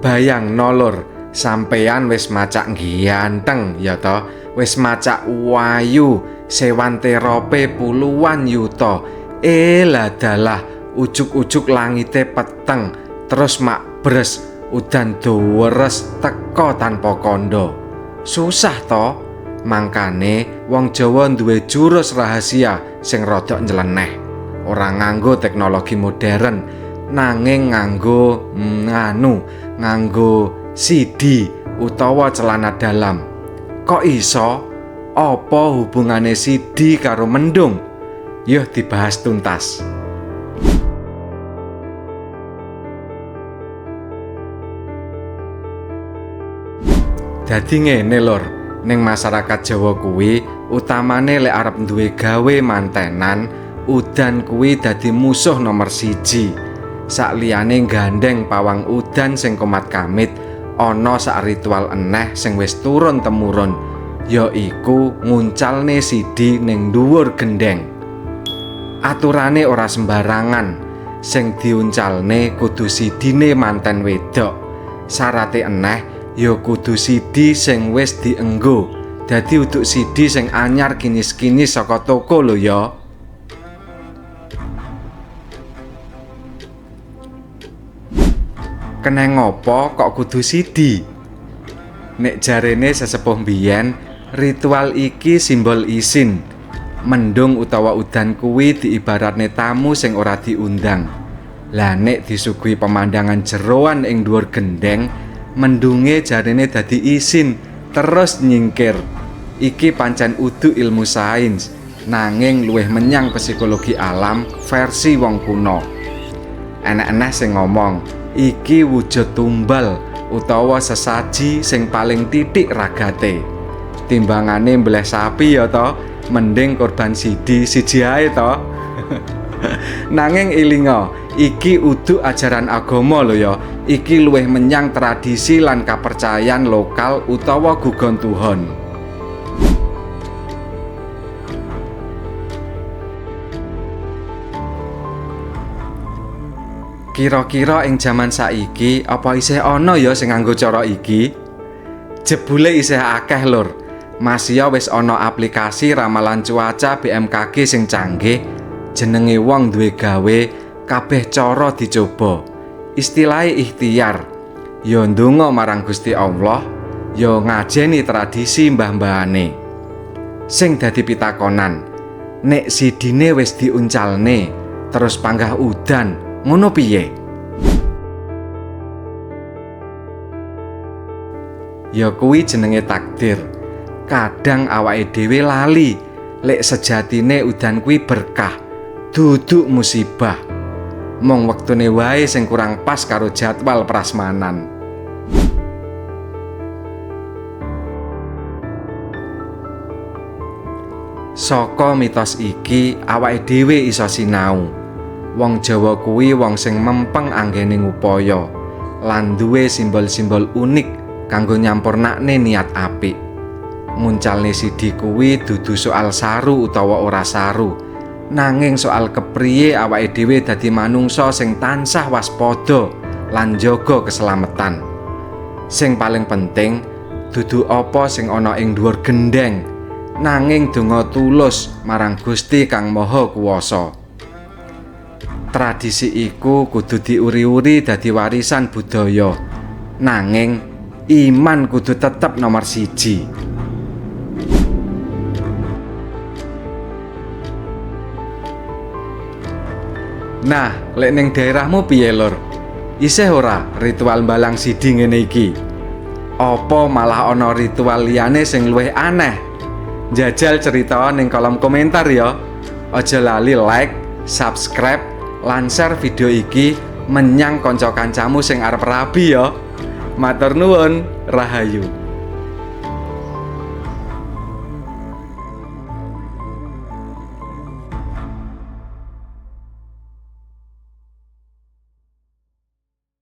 Bayangno lur, sampeyan wis macak ganteng ya to, wis macak wayu, sewan terope puluhan yuta. Ladalah ujug-ujug langite peteng, terus mak bres udan dowores teko tanpa kondo. Susah to? Mangkane wong Jawa duwe jurus rahasia sing rodok nyeleneh. Ora nganggo teknologi modern, nanging nganggo nganggo CD utawa celana dalam. Kok iso? Apa hubungane CD karo mendung? Yuh dibahas tuntas. Dadi ngene lur, ning masyarakat Jawa kuwi utamane lek arep duwe gawe mantenan, udan kuwi dadi musuh nomor 1. Sakliyane gandeng pawang udan sing komat kamit, ana sak ritual eneh sing wis turun temurun, yaiku nguncalne sidi ning dhuwur gendeng. Aturane ora sembarangan, sing diuncalne kudu sidine manten wedok. Syarate eneh ya kudu sidi sing wis dienggo. Dadi uduk sidi sing anyar kinis-kinis saka toko lho ya. Keneng ngopo kok kudu sidi? Nek jarene sesepuh mbiyen, ritual iki simbol isin. Mendung utawa udan kuwi diibaratne tamu sing ora diundang. Lah nek disuguhi pemandangan jeroan ing dhuwur gendeng, mendunge jarene dadi isin terus nyingkir. Iki pancen udu ilmu sains, nanging luwih menyang psikologi alam versi wong kuno. Enek-enek sing ngomong, iki wujud tumbal utawa sesaji sing paling titik ragate. Timbangane mbeleh sapi ya to, mending korban sidi siji ae to. Nanging ilinga, iki udu ajaran agama lho ya. Iki luwih menyang tradisi lan kapercayan lokal utawa gugon tuhon. Kira-kira ing jaman saiki apa isih ana ya sing nganggo cara iki? Jebule isih akeh lur. Masih wis ana aplikasi ramalan cuaca BMKG sing canggih. Jenenge wong duwe gawe, kabeh cara dicoba. Istilahe ikhtiar. Ya ndonga marang Gusti Allah, ya ngajeni tradisi mbah-mbahane. Sing dadi pitakonan, nek sidine wis diuncalne terus panggah udan, ngono piye? Ya kuwi jenenge takdir. Kadang awake dhewe lali lek sejatine udan kuwi berkah, duduk musibah. Mung wektune wae sing kurang pas karo jadwal prasmanan. Saka mitos iki awake dhewe iso sinau. Wong Jawa kuwi wong sing mempeng anggene ngupaya lan duwe simbol-simbol unik kanggo nyampurnakne niat apik. Nguncalne sidi kuwi dudu soal saru utawa ora saru, nanging soal kepriye awake dhewe dadi manungsa sing tansah waspada lan njaga keselamatan. Sing paling penting dudu apa sing ana ing dhuwur gendeng, nanging donga tulus marang Gusti Kang Maha Kuwasa. Tradisi iku kudu diuri-uri dadi warisan budaya, nanging iman kudu tetep nomor 1. Nah, lek ning daerahmu piye lur? Isih ora ritual mbalang sidi ngene iki? Apa malah ana ritual liyane sing luwih aneh? Jajal cerita ning kolom komentar ya. Aja lali like, subscribe, lan share video iki menyang kanca-kancamu sing arep rabi ya. Matur nuwun, rahayu.